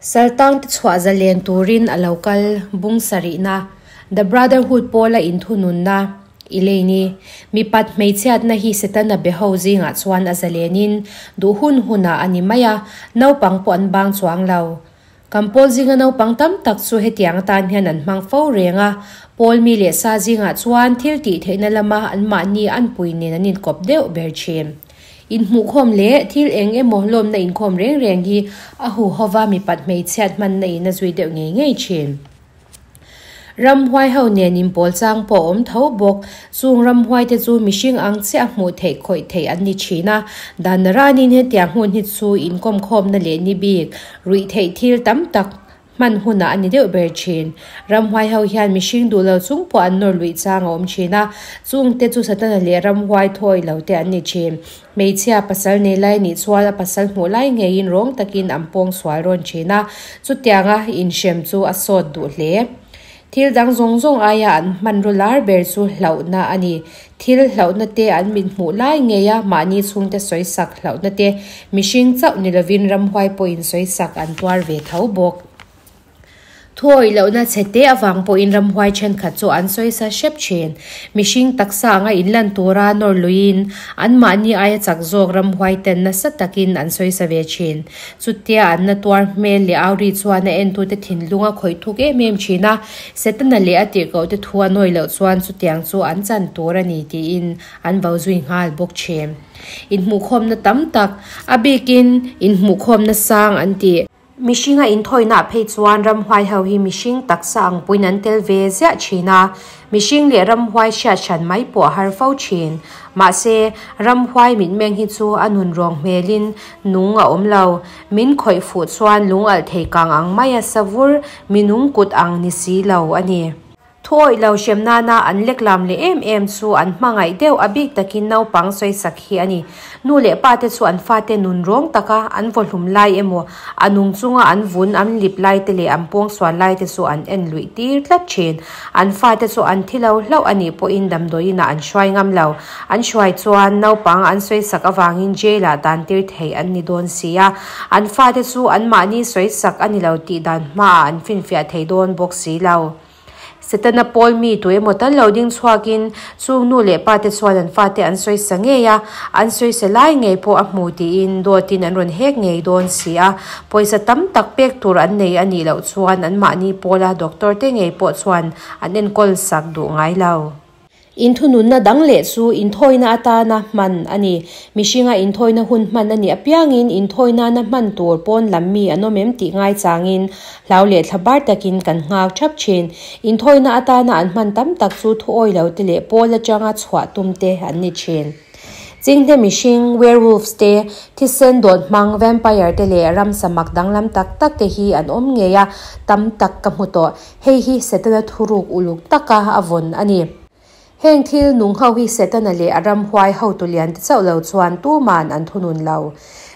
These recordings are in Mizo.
Saltangte chhuah zalen turin a lo kal bung sarihna, The Brotherhood pawla inthununna, Elaine-i mipat hmeichhiatna hi Setana be ho zingah chuan a zalenin duh hun hunah a ni mai a, naupang pawh an bang chuang lo. Kan pawl zinga naupang tam tak chu hetiang atan hian an hmang fo reng a, pawl mi leh sa zingah chuan thil tih theihna lama anmahni anpui nen an inkawp deuh ber thin. Inhmuhkhawm leh thil eng emaw hlawmna inkhawm reng reng hi a huhova mipat hmeichhiat hmanna in a zui deuh ngei ngei thin. Ramhuai ho nen inpawl chang pawh a awm tho bawk. Chung ramhuai te chu mihring ang chiah a hmuh theih khawih theih an ni thin a. Dan ranin hetiang hmun hi chu inkawmkhawmna leh ni bik ruih theih thil tam tak Hman hunah a ni deuh ber thin. Ramhuai ho hian mihring duh lo chung pawh an nawr luih chang a awm thin a, chungte chu Satana leh ramhuai thawi lo te an ni thin. Hmeichhia pasal nei lai nih chuan a pasal hmuh lai ngeiin rawng takin an pawng sual rawn thin a, chutianga inhrem chu a sawt duh hle. Thil dang zawng zawng aia an hmanraw lar ber chu hlauhna a ni. Thil hlauhna te an mit hmuh lai ngei a, mahni chhungte sawisak hlauhna te, mihring chauh ni lovin ramhuai pawhin sawisak an tuar ve tho bawk. Thuawih lohna chhe te avang pawhin ramhuai thenkhat chu an sawisa hrep thin. Mihring taksa anga inlan tura nawr luiin anmahni aia chak zawk ramhuai ten nasa takin an sawisa ve thin. Chutia an na tuar hmel leh au ri chuan a entute thinlung a khawih thuk em em thin a, Setana leh a tirhkohte thu a nawi loh chuan chutiang chu an chan tur a ni tiin an vo zui nghal bawk thin. Inhmuhkhawmna tam tak, a bikin inhmuhkhawmna sang an ti. Mihringa inthawihnah phei chuan ramhuai ho hi mihring taksa ang puiin an tel ve ziah thin a, mihring leh ramhuai hriat hran mai pawh a har fo thin. Mahse, ramhuai mitmeng hi chu a nun rawng hmelin nung a awm lo. Min khawih fuh chuan lung alh thei kang ang mai a savur, minung kut ang ni si lo a ni. Thuawih lo hrem nana an lek lam leh em em chu an hmangaih deuh a bik takin naupang sawisak hi a ni. Nu leh pa te chu an fate nun rawng taka an vawhlum lai emaw, a nung chunga an vun an lip lai te leh an pawngsual lai te chu an en luih tir tlat thin. An fate chu an thi lo hlauh a nih pawhin damdawiinah an hruai ngam lo. An hruai chuan naupang an sawisak avangin jail-ah dan tir theih an ni dawn si a, an fate chu anmahni sawisak a ni lo tih dan hmaah an finfiah thei dawn bawk si lo. Setana pawl mi tu emaw tal lo ding chhuakin chung nu leh pate chuan an fate an sawisa ngei a, an sawisa lai ngei pawh a hmu tiin dawtin an rawn hek ngei dawn si a, pawisa tam tak pek tur an nei a nih loh chuan anmahni pawla doctor te ngei pawh chuan an enkawl sak duh ngai lo. Inthununna dang leh chu inthawina atana hman a ni. Mihringa inthawina hun hman a nih apiangin inthawinana hman tur pawn lam mi an awm em tih ngaichangin hlau leh thla bar takin kan nghak thap thin. Inthawina atana an hman tam tak chu thuawi lo te leh pawl atanga chhuah tum te an ni thin. Chinghne mihring, werewolves, te, thisen dawt hmang, vampire, te leh ramsa mak danglam tak tak te hi an awm ngei a, tam tak ka hmu tawh. Hei hi Setana thuruk uluk taka a vawn a ni. Heng thil nung ho hi Setana leh a ramhuai hotu lian te chauh lo chuan tuman an thunun lo.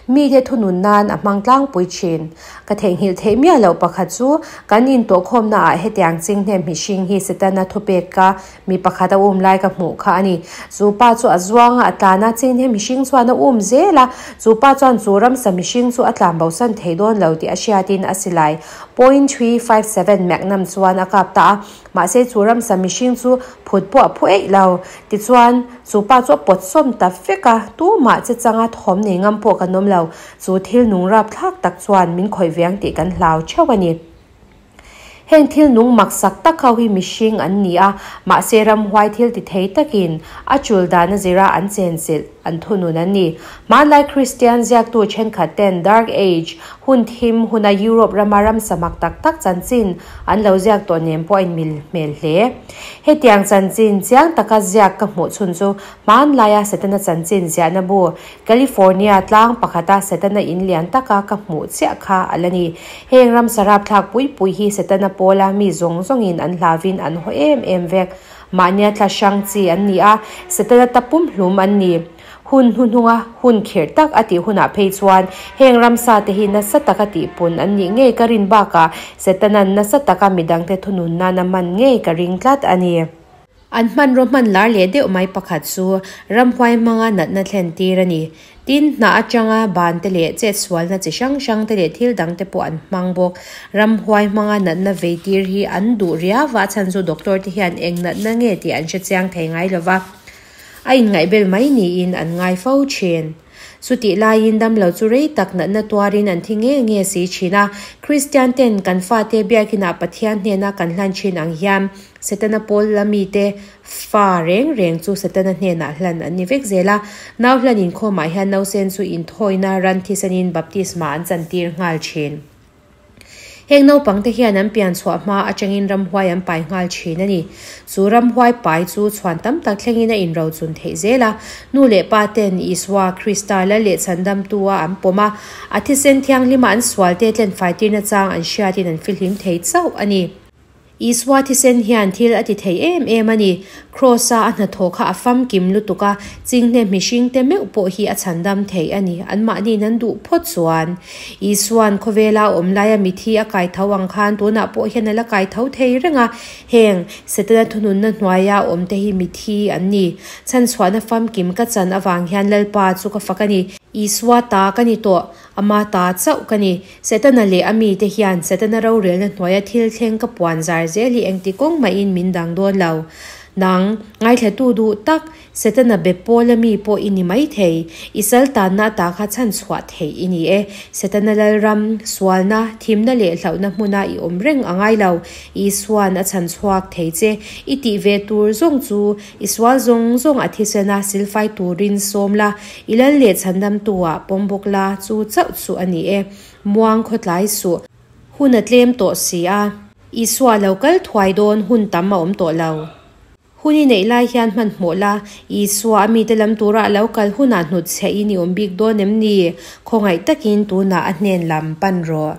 Mite thunun nan a hmang tlangpui thin. Ka theihnghilh theih miah loh pakhat chu kan intawhkhawmna ah hetiang chinghnem mihring hi Setana thupek ka Mi pakhat a um lai ka hmuh kha a ni. Chu pa chu a zuang a, a tlan a, cheng hian mihring chuan a um zel a. Chu pa chuan chu ramsa mihring chu a tlan bosan thei dawn lo tih a hriatin a silai .357 Magnum chuan a kap ta a. Mahse chu ramsa mihring chu phut pawh a phu eih lo. Tichuan, chu pa chu a pawt sawm ta vek a, tumah che changa thawm nei ngam pawh kan awm lo. Chu thil nung rapthlak tak chuan min khawih veng tih kan hlau theuh a ni. Heng thil nung maksak tak ho hi mihring an ni a, mahse ramhuai thil ti thei takin a chul dan a zira an chenchilh, an thunun an ni. Hmanlai Kristian ziaktu thenkhat ten Dark Age, hun thim huna Europe rama ramsa mak tak tak chanchin an lo ziak tawh nen pawh a inmil hmel hle. Hetiang chanchin chiang taka ziak ka hmuh chhun chu hmanlaia Setana chanchin ziahna bu California tlang pakhata Setana in lian taka ka hmuh chiah kha a la ni. Heng ramsa rapthlak pui pui hi Setana pawla mi zawng zawngin an hlavin an haw em em vek. Mahnia thla hrang chi an ni a, Setana ta pumhlum an ni. Hun hnuhnunga hun khirh tak a tih hunah phei chuan heng ramsa te hi nasa taka tihpun an nih ngei ka rin bakah Setana'n nasa taka midangte thunun nana man ngei ka ring tlat a ni. An hmanraw hman lar leh deuh mai pakhat chu ramhuai hmanga natna thlen tir a ni. Tin, hnah atanga ban te leh chetsualna chi hrang hrang te leh thil dang te pawh an hmang bawk. Ramhuai hmanga natna vei tir hi an duh riau a, a chhan chu doctor te hian eng natna nge tih an hre chiang thei ngai lo va, a inngaihbel mai niin an ngai fo thin. Chutih laiin damlo chu rei tak natna tuarin an thi nge nge si thin a. Kristian ten kan fate biakinah Pathian hnena kan hlan thin ang hian Setana pawl la mite fa reng reng chu Setana hnenah hlan an ni vek zel a. Nau hlan inkhawmah hian nausen chu inthawina ran thisanin baptisma an chantir nghal thin. Heng naupangte hian an pian chhuah hma atangin ramhuai an pai nghal thin a ni. Chu ramhuai pai chu chhuan tam tak thlengin a inrochun theih zel a. Nu leh pa ten Isua Krista lal leh chhandamtu-a an pawm a, a thisen thianghlima an sualte tlenfaitirna chang an hriatin an fihlim thei chauh a ni. Isua thisen hian thil a ti thei em em a ni. Kraws-a a hnathawh kha a famkim lutuk a, chinghne mihringte meuh pawh hi a chhandam thei a ni, anmahniin an duh phawt chuan. Isua'n khawvela a awm laia mithi a kai tho ang khan tunah pawh hian a la kai tho thei reng a, heng Setana thununna hnuaia awmte hi mithi an ni. Chhanchhuahna famkim ka chan avang hian Lalpa chu ka fak a ni. Isua ta ka ni tawh, ama ta chauh ka ni. Setana leh a mite hian Setana rorelna hnuaia thil thleng ka puan zar zel hi engti kawng mahin min dang dawn lo. Nang, ngaithlatu duh tak, Setana be pawla mi pawh i ni maithei. I sal tanna ata kha chhan chhuah theih i ni e. Setana lalram, sualna, thimna leh hlauhna hmuna i awm reng a ngai lo. Isua'n a chhan chhuak thei che. I tih ve tur zawng chu i sual zawng zawng a thisena silfai turin sawm la, i lal leh chhandamtu-ah pawm bawk la, chu chauh chu a ni e. Muang khawtlai suh. Hun a tlem tawh si a. Isua lo kal thuai dawn hun tam a awm tawh lo. Hun i neih lai hian hmanhmawh la, Isua a mite lam tura a lo kal hunah hnutchhiah in i awm bik dawn em ni? Khawngaih takin tunah a hnen lam pan rawh.